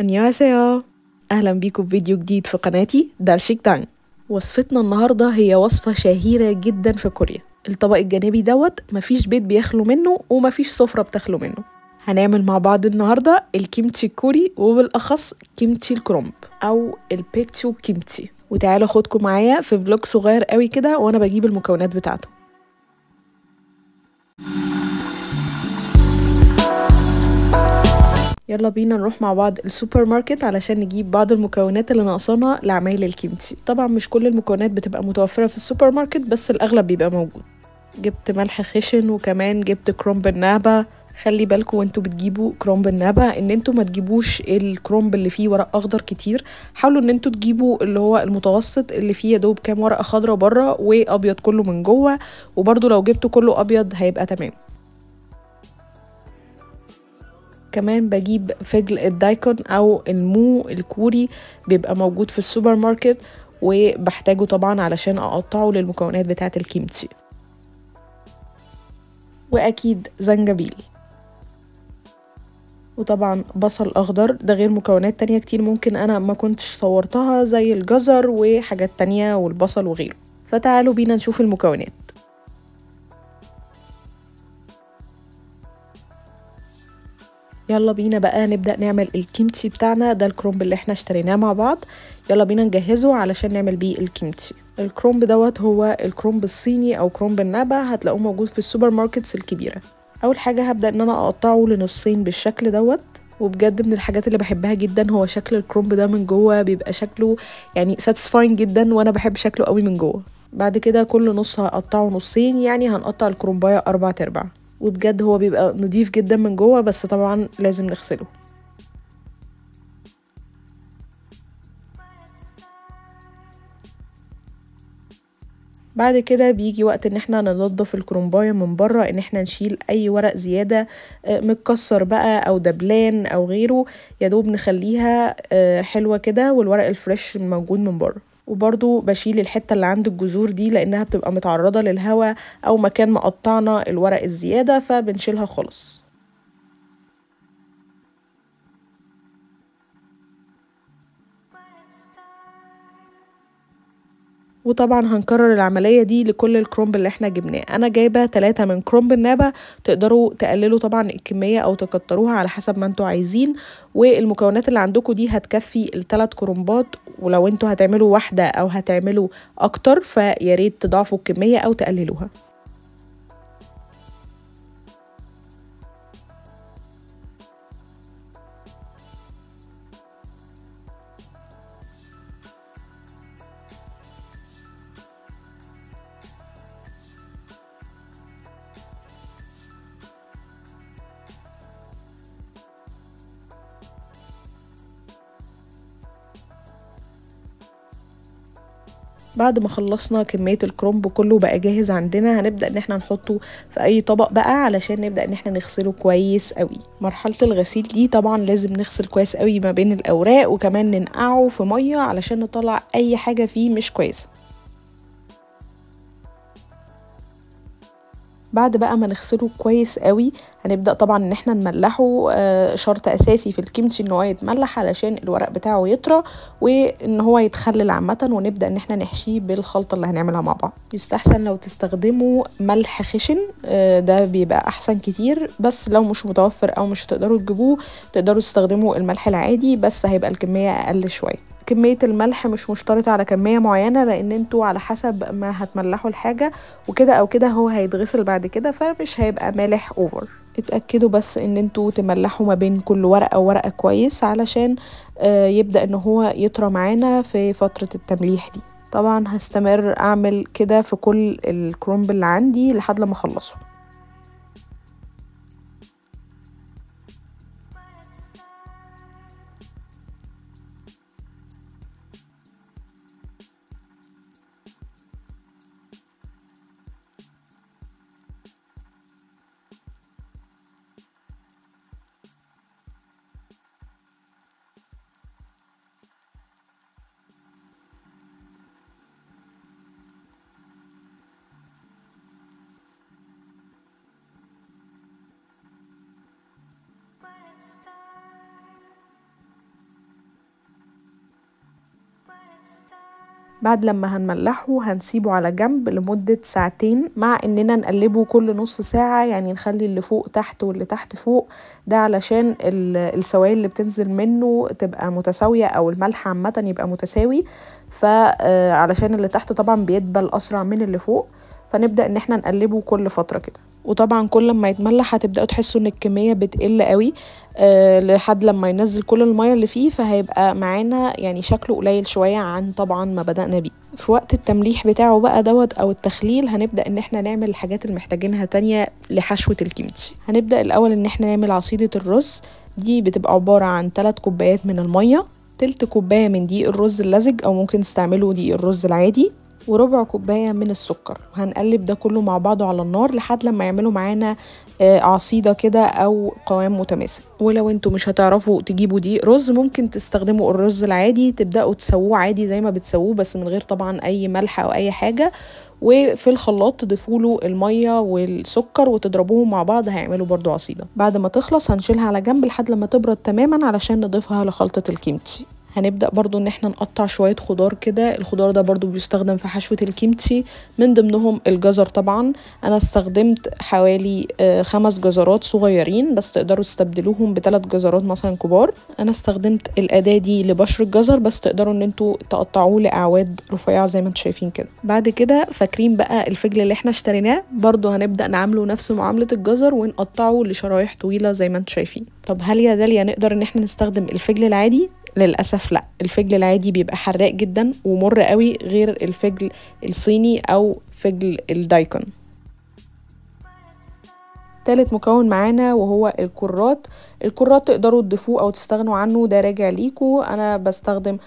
안녕하세요، اهلا بيكم بفيديو جديد في قناتي دالشيكدان. وصفتنا النهارده هي وصفه شهيرة جدا في كوريا. الطبق الجانبي دوت مفيش بيت بيخلو منه ومفيش سفره بتخلو منه. هنعمل مع بعض النهارده الكيمتشي الكوري، وبالاخص كيمتشي الكرنب او البيتشو كيمتشي. وتعالوا خدكم معايا في vlog صغير قوي كده وانا بجيب المكونات بتاعته. يلا بينا نروح مع بعض السوبر ماركت علشان نجيب بعض المكونات اللي ناقصانا لعمايل الكيمتشي. طبعا مش كل المكونات بتبقى متوفرة في السوبر ماركت، بس الاغلب بيبقى موجود. جبت ملح خشن، وكمان جبت كرنب النابة. خلي بالكم وانتوا بتجيبوا كرنب النابة ان انتوا ما تجيبوش الكرنب اللي فيه ورق اخضر كتير. حاولوا ان انتوا تجيبوا اللي هو المتوسط اللي فيه يا دوب كام ورقة خضراء بره وابيض كله من جوه، وبرده لو جبتوا كله ابيض هيبقى تمام. كمان بجيب فجل الدايكون او المو الكوري، بيبقى موجود في السوبر ماركت وبحتاجه طبعا علشان اقطعه للمكونات بتاعه الكيمتشي. واكيد زنجبيل، وطبعا بصل اخضر. ده غير مكونات تانية كتير ممكن انا ما كنتش صورتها زي الجزر وحاجات تانية والبصل وغيره. فتعالوا بينا نشوف المكونات. يلا بينا بقى نبدأ نعمل الكيمتشي بتاعنا. ده الكرنب اللي احنا اشتريناه مع بعض، يلا بينا نجهزه علشان نعمل بيه الكيمتشي. الكرنب دوت هو الكرنب الصيني او كرنب النابة، هتلاقوه موجود في ال supermarkets الكبيرة. اول حاجة هبدأ ان انا اقطعه لنصين بالشكل دوت. وبجد من الحاجات اللي بحبها جدا هو شكل الكرنب ده من جوه، بيبقى شكله يعني satisfying جدا، وانا بحب شكله قوي من جوه. بعد كده كل نص هقطعه نصين، يعني هنقطع الكرنبايه 4/4. وبجد هو بيبقى نضيف جدا من جوه، بس طبعا لازم نغسله. بعد كده بيجي وقت ان احنا ننضف الكرنبايه من بره، ان احنا نشيل اي ورق زيادة متكسر بقى او دبلان او غيره، يا دوب نخليها حلوة كده والورق ال fresh موجود من بره. وبرضو بشيل الحتة اللي عند الجذور دي لانها بتبقى متعرضه للهواء او مكان ما قطعنا الورق الزيادة، فبنشيلها خالص. وطبعا هنكرر العملية دي لكل الكرنب اللي احنا جبناه. انا جايبه 3 من كرنب النابه، تقدروا تقللوا طبعا الكمية او تكتروها على حسب ما انتوا عايزين. والمكونات اللي عندكم دي هتكفي ال3 كرنبات، ولو انتوا هتعملوا واحدة او هتعملوا اكتر فياريت تضاعفوا الكمية او تقللوها. بعد ما خلصنا كمية الكرنب كله بقى جاهز عندنا، هنبدأ ان احنا نحطه في اي طبق بقى علشان نبدأ ان احنا نغسله كويس قوي. مرحلة الغسيل دي طبعا لازم نغسل كويس قوي ما بين الاوراق، وكمان ننقعه في مية علشان نطلع اي حاجة فيه مش كويسة. بعد بقى ما نغسله كويس قوي هنبدأ طبعا ان احنا نملحه. شرط اساسي في الكيمتشي ان هو يتملح علشان الورق بتاعه يطرى وان هو يتخلل عامة، ونبدأ ان احنا نحشيه بالخلطة اللي هنعملها مع بعض. يستحسن لو تستخدموا ملح خشن، ده بيبقى احسن كتير، بس لو مش متوفر او مش هتقدروا تجيبوه تقدروا تستخدموا الملح العادي، بس هيبقى الكمية اقل شوية. كمية الملح مش مشترطة على كمية معينة، لان انتوا على حسب ما هتملحوا الحاجة وكده او كده هو هيتغسل بعد كده، فمش هيبقى مالح over. اتأكدوا بس ان انتوا تملحوا ما بين كل ورقة وورقة كويس علشان يبدأ ان هو يطرى معانا في فترة التمليح دي. طبعا هستمر اعمل كده في كل الكرنب اللي عندي لحد لما اخلصه. بعد لما هنملحه هنسيبه على جنب لمدة ساعتين، مع اننا نقلبه كل نص ساعة، يعني نخلي اللي فوق تحت واللي تحت فوق، ده علشان السوائل اللي بتنزل منه تبقى متساوية، او الملح عامة يبقى متساوي، فعلشان اللي تحت طبعا بيدبل اسرع من اللي فوق. فنبدأ ان احنا نقلبه كل فترة كده، وطبعا كل ما يتملح هتبدأوا تحسوا ان الكمية بتقل قوي لحد لما ينزل كل المية اللي فيه، فهيبقى معانا يعني شكله قليل شوية عن طبعا ما بدأنا بيه. في وقت التمليح بتاعه بقى دوت او التخليل، هنبدأ ان احنا نعمل الحاجات اللي محتاجينها تانية لحشوة الكيمتشي. هنبدأ الاول ان احنا نعمل عصيدة الرز. دي بتبقى عبارة عن 3 كوبايات من المية، تلت كوباية من دقيق الرز اللزج او ممكن تستعملوا دقيق الرز العادي، وربع كوباية من السكر. وهنقلب ده كله مع بعضه على النار لحد لما يعملوا معانا عصيدة كده او قوام متماسك. ولو انتوا مش هتعرفوا تجيبوا دقيق رز، ممكن تستخدموا الرز العادي، تبدأوا تسووه عادي زي ما بتسووه بس من غير طبعا اي ملح او اي حاجة، وفي الخلاط تضيفوا له المية والسكر وتضربوهم مع بعض، هيعملوا برضو عصيدة. بعد ما تخلص هنشيلها على جنب لحد لما تبرد تماما علشان نضيفها لخلطة الكيمتشي. هنبدأ برضو ان احنا نقطع شوية خضار كده. الخضار ده برضو بيستخدم في حشوة الكيمتشي، من ضمنهم الجزر. طبعا انا استخدمت حوالي 5 جزرات صغيرين، بس تقدروا تستبدلوهم ب3 جزرات مثلا كبار. انا استخدمت الاداة دي لبشر الجزر، بس تقدروا ان انتوا تقطعوه لاعواد رفيعة زي ما انتوا شايفين كده. بعد كده فاكرين بقى الفجل اللي احنا اشتريناه، برضو هنبدأ نعمله نفس معاملة الجزر ونقطعه لشرايح طويلة زي ما انتوا شايفين. طب هل يا داليا نقدر ان احنا نستخدم الفجل العادي؟ للأسف لا، الفجل العادي بيبقى حراق جدا ومر قوي، غير الفجل الصيني أو فجل الدايكون. تالت مكون معانا وهو الكرات. الكرات تقدروا تضيفوه او تستغنوا عنه، ده راجع ليكوا. انا بستخدم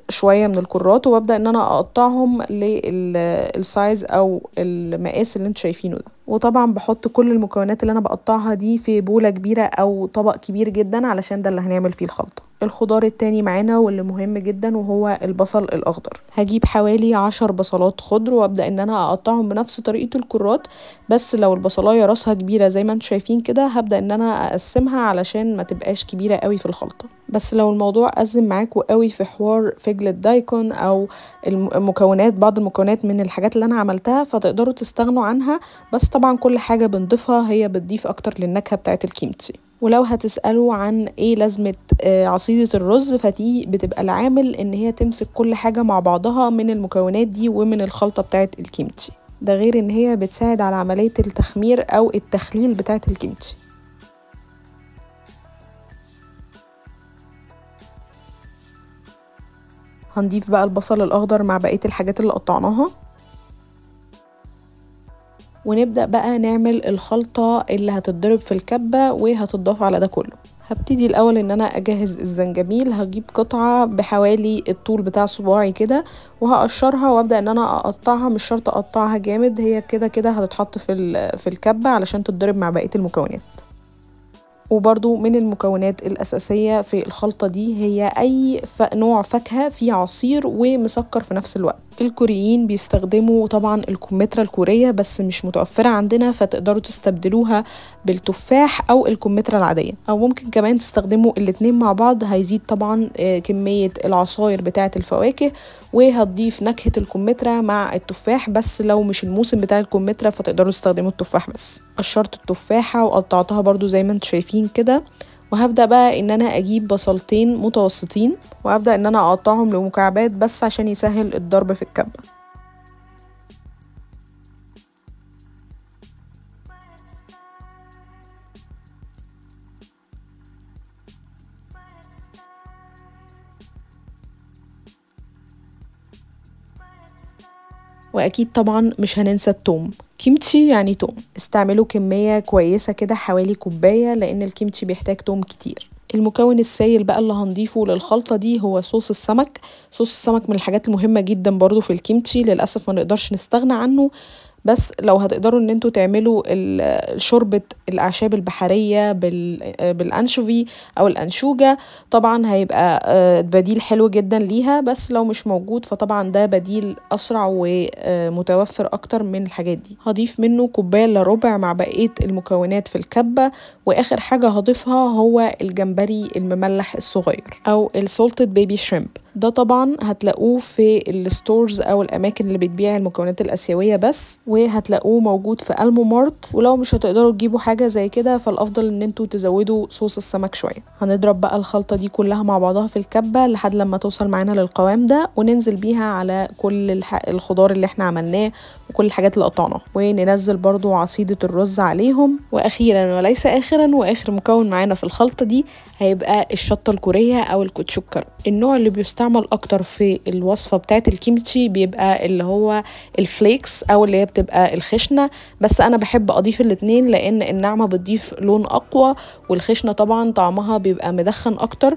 شوية من الكرات وببدا ان انا اقطعهم لل size او المقاس اللي انتوا شايفينه ده. وطبعا بحط كل المكونات اللي انا بقطعها دي في بوله كبيرة او طبق كبير جدا علشان ده اللي هنعمل فيه الخلطة. الخضار التاني معانا واللي مهم جدا وهو البصل الاخضر. هجيب حوالي 10 بصلات خضر وابدا ان انا اقطعهم بنفس طريقه الكرات، بس لو البصلايه راسها كبيرة زي ما انتم شايفين كده هبدا ان انا اقسمها علشان ما تبقاش كبيرة قوي في الخلطة. بس لو الموضوع ازم معاكم قوي في حوار فجل الدايكون او المكونات، بعض المكونات من الحاجات اللي انا عملتها، فتقدروا تستغنوا عنها، بس طبعا كل حاجة بنضيفها هي بتضيف اكتر للنكهه بتاعه الكيمتشي. ولو هتسألوا عن ايه لازمة عصيدة الرز، فدي بتبقى العامل ان هي تمسك كل حاجة مع بعضها من المكونات دي ومن الخلطة بتاعة الكيمتشي، ده غير ان هي بتساعد على عملية التخمير او التخليل بتاعة الكيمتشي. هنضيف بقى البصل الاخضر مع بقية الحاجات اللي قطعناها، ونبدأ بقى نعمل الخلطة اللي هتتضرب في الكبة وهتضاف على ده كله. هبتدي الأول ان انا اجهز الزنجبيل. هجيب قطعة بحوالي الطول بتاع صباعي كده وهقشرها وابدأ ان انا اقطعها. مش شرط اقطعها جامد، هي كده كده هتتحط في الكبة علشان تتضرب مع بقية المكونات. وبرضو من المكونات الأساسية في الخلطة دي هي أي نوع فاكهة فيه عصير ومسكر في نفس الوقت. الكوريين بيستخدموا طبعا الكمثرى الكورية، بس مش متوفرة عندنا، فتقدروا تستبدلوها بالتفاح أو الكمثرى العادية، أو ممكن كمان تستخدموا الاتنين مع بعض. هيزيد طبعا كمية العصاير بتاعة الفواكه وهتضيف نكهة الكمثرى مع التفاح، بس لو مش الموسم بتاع الكمثرى فتقدروا تستخدموا التفاح بس. قشرت التفاحة وقطعتها برضو زي ما انتم شايفين كده، وهبدأ بقى ان انا اجيب بصلتين متوسطين وابدأ ان انا اقطعهم لمكعبات بس عشان يسهل الضرب في الكبة. واكيد طبعا مش هننسى التوم. كيمتشي يعني توم، استعملوا كمية كويسة كده حوالي كوباية لان الكيمتشي بيحتاج توم كتير. المكون السائل بقى اللي هنضيفه للخلطة دي هو صوص السمك. صوص السمك من الحاجات المهمة جدا برضو في الكيمتشي، للأسف ما نقدرش نستغنى عنه، بس لو هتقدروا ان انتوا تعملوا شوربة الاعشاب البحرية بالانشوفي او الانشوجة طبعا هيبقى بديل حلو جدا ليها، بس لو مش موجود فطبعا ده بديل اسرع ومتوفر اكتر من الحاجات دي. هضيف منه كوباية الا ربع مع بقية المكونات في الكبة. واخر حاجة هضيفها هو الجمبري المملح الصغير او ال salted baby shrimp. ده طبعا هتلاقوه في ال stores او الاماكن اللي بتبيع المكونات الاسيوية بس، وهتلاقوه موجود في المو مارت. ولو مش هتقدروا تجيبوا حاجة زي كده فالافضل ان انتوا تزودوا صوص السمك شوية. هنضرب بقى الخلطة دي كلها مع بعضها في الكبه لحد لما توصل معانا للقوام ده، وننزل بيها على كل الخضار اللي احنا عملناه وكل الحاجات اللي قطعناها، وننزل برضو عصيده الرز عليهم. واخيرا وليس اخرا واخر مكون معانا في الخلطة دي هيبقى الشطه الكورية او ال 고춧가루. النوع اللي بيستعمل اكتر في الوصفة بتاعه الكيمتشي بيبقى اللي هو ال flakes او اللي هي بتبقى الخشنة، بس انا بحب اضيف الاتنين لان الناعمة بتضيف لون اقوى، والخشنه طبعا طعمها بيبقى مدخن اكتر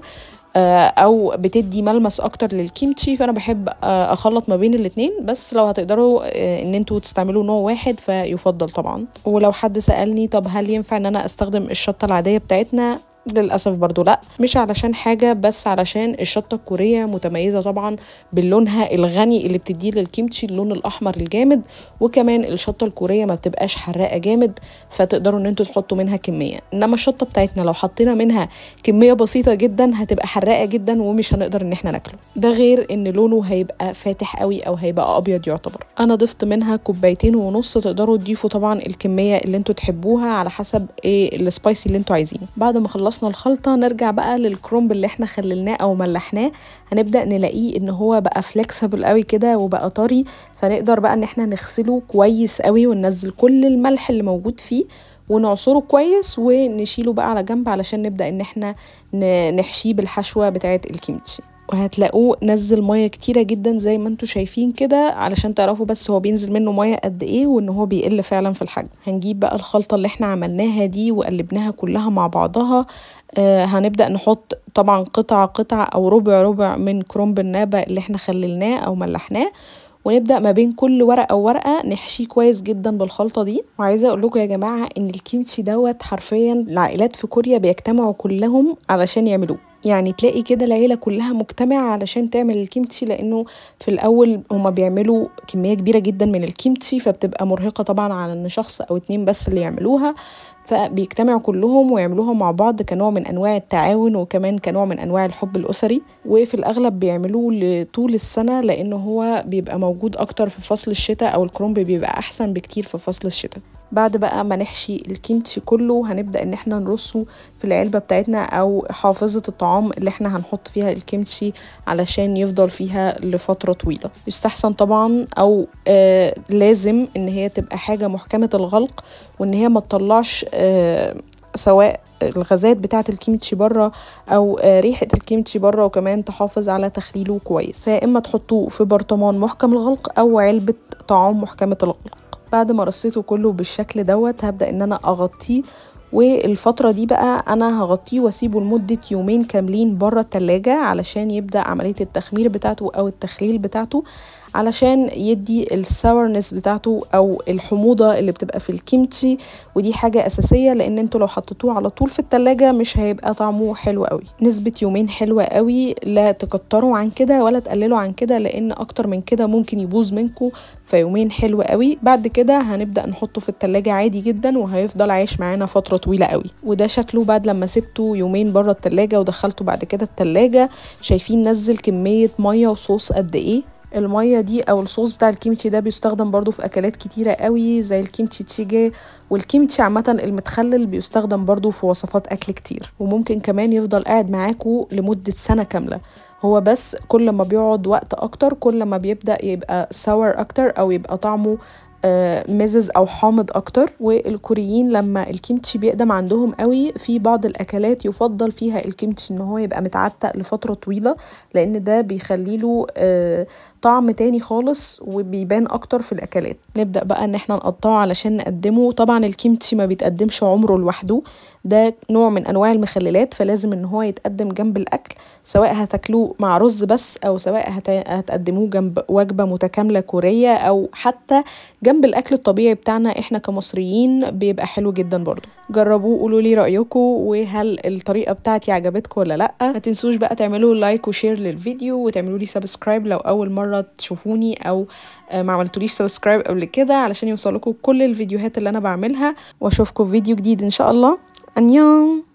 او بتدي ملمس اكتر للكيمتشي، فانا بحب اخلط ما بين الاتنين. بس لو هتقدروا ان انتوا تستعملوا نوع واحد فيفضل طبعا. ولو حد سألني طب هل ينفع ان انا استخدم الشطه العادية بتاعتنا، للأسف برضو لا، مش علشان حاجة، بس علشان الشطة الكورية متميزة طبعا بلونها الغني اللي بتديه للكيمتشي، اللون الأحمر الجامد، وكمان الشطة الكورية ما بتبقاش حراقة جامد، فتقدروا ان انتوا تحطوا منها كمية. انما الشطة بتاعتنا لو حطينا منها كمية بسيطة جدا هتبقى حراقة جدا ومش هنقدر ان احنا ناكله، ده غير ان لونه هيبقى فاتح قوي او هيبقى ابيض يعتبر. انا ضفت منها 2.5 كوباية، تقدروا تضيفوا طبعا الكمية اللي انتوا تحبوها على حسب ايه ال spicy اللي انتوا عايزينه. بعد ما خلصنا الخلطة نرجع بقى للكرنب اللي احنا خللناه او ملحناه، هنبدأ نلاقيه ان هو بقى flexible قوي كده وبقى طري، فنقدر بقى ان احنا نغسله كويس قوي وننزل كل الملح اللي موجود فيه ونعصره كويس ونشيله بقى على جنب علشان نبدأ ان احنا نحشيه بالحشوة بتاعة الكيمتشي. وهتلاقوه نزل مية كتيرة جدا زي ما انتوا شايفين كده، علشان تعرفوا بس هو بينزل منه مية قد ايه وان هو بيقل فعلا في الحجم. هنجيب بقى الخلطة اللي احنا عملناها دي وقلبناها كلها مع بعضها. هنبدأ نحط طبعا قطعه قطعه او ربع ربع من كرنب النابة اللي احنا خللناه او ملحناه، ونبدأ ما بين كل ورقة وورقة نحشيه كويس جدا بالخلطة دي. وعايزة اقول لكم يا جماعة ان الكيمتشي دوت حرفيا العائلات في كوريا بيجتمعوا كلهم علشان يعملوه، يعني تلاقي كده العيلة كلها مجتمعة علشان تعمل الكيمتشي، لانه في الاول هما بيعملوا كمية كبيرة جدا من الكيمتشي فبتبقى مرهقة طبعا على ان شخص او اتنين بس اللي يعملوها، فبيجتمعوا كلهم ويعملوها مع بعض كنوع من انواع التعاون وكمان كنوع من انواع الحب الاسري. وفي الاغلب بيعملوه لطول السنة لانه هو بيبقى موجود اكتر في فصل الشتاء، او الكرنب بيبقى احسن بكتير في فصل الشتاء. بعد بقى ما نحشي الكيمتشي كله هنبدأ ان احنا نرصه في العلبة بتاعتنا او حافظة الطعام اللي احنا هنحط فيها الكيمتشي علشان يفضل فيها لفترة طويلة. يستحسن طبعا او لازم ان هي تبقى حاجة محكمة الغلق، وان هي ما تطلعش سواء الغازات بتاعة الكيمتشي بره او ريحة الكيمتشي بره، وكمان تحافظ على تخليله كويس. فاما تحطوه في برطمان محكم الغلق او علبة طعام محكمة الغلق. بعد ما رصيته كله بالشكل دوت هبدأ ان انا اغطيه، والفترة دي بقى انا هغطيه واسيبه لمدة يومين كاملين بره التلاجة علشان يبدأ عملية التخمير بتاعته او التخليل بتاعته، علشان يدي ال sourness بتاعته او الحموضة اللي بتبقى في الكيمتشي. ودي حاجة اساسية لان انتوا لو حطيتوه على طول في التلاجة مش هيبقى طعمه حلو قوي. نسبة يومين حلوة قوي، لا تكتروا عن كده ولا تقللوا عن كده لان اكتر من كده ممكن يبوظ منكم، فيومين حلوة قوي. بعد كده هنبدأ نحطه في التلاجة عادي جدا وهيفضل عايش معانا فترة طويلة قوي. وده شكله بعد لما سبته يومين بره التلاجة ودخلته بعد كده التلاجة. شايفين نزل كمية مية وصوص قد ايه. المية دي او الصوص بتاع الكيمتشي ده بيستخدم برضو في اكلات كتيرة قوي زي الكيمتشي تشيجي، والكيمتشي عامة المتخلل بيستخدم برضو في وصفات اكل كتير، وممكن كمان يفضل قاعد معاكو لمدة سنة كاملة. هو بس كل ما بيقعد وقت اكتر كل ما بيبدأ يبقى sour اكتر او يبقى طعمه مزز او حامض اكتر. والكوريين لما الكيمتشي بيقدم عندهم قوي في بعض الاكلات يفضل فيها الكيمتشي ان هو يبقى متعتق لفترة طويلة، لان ده بيخلي له طعم تاني خالص وبيبان اكتر في الاكلات. نبدأ بقى ان احنا نقطعه علشان نقدمه. طبعا الكيمتشي ما بيتقدمش عمره لوحده، ده نوع من انواع المخللات، فلازم ان هو يتقدم جنب الاكل، سواء هتاكلوه مع رز بس او سواء هتقدموه جنب وجبة متكاملة كورية، او حتى جنب الاكل الطبيعي بتاعنا احنا كمصريين، بيبقى حلو جدا برضو. جربوه قولوا لي رأيكم، وهل الطريقة بتاعتي عجبتكم ولا لا. ما تنسوش بقى تعملوا like و share للفيديو، وتعملوا لي subscribe لو اول مرة تشوفوني او ما عملتوليش subscribe قبل كده، علشان يوصلكم كل الفيديوهات اللي انا بعملها. واشوفكم في فيديو جديد ان شاء الله. 안녕.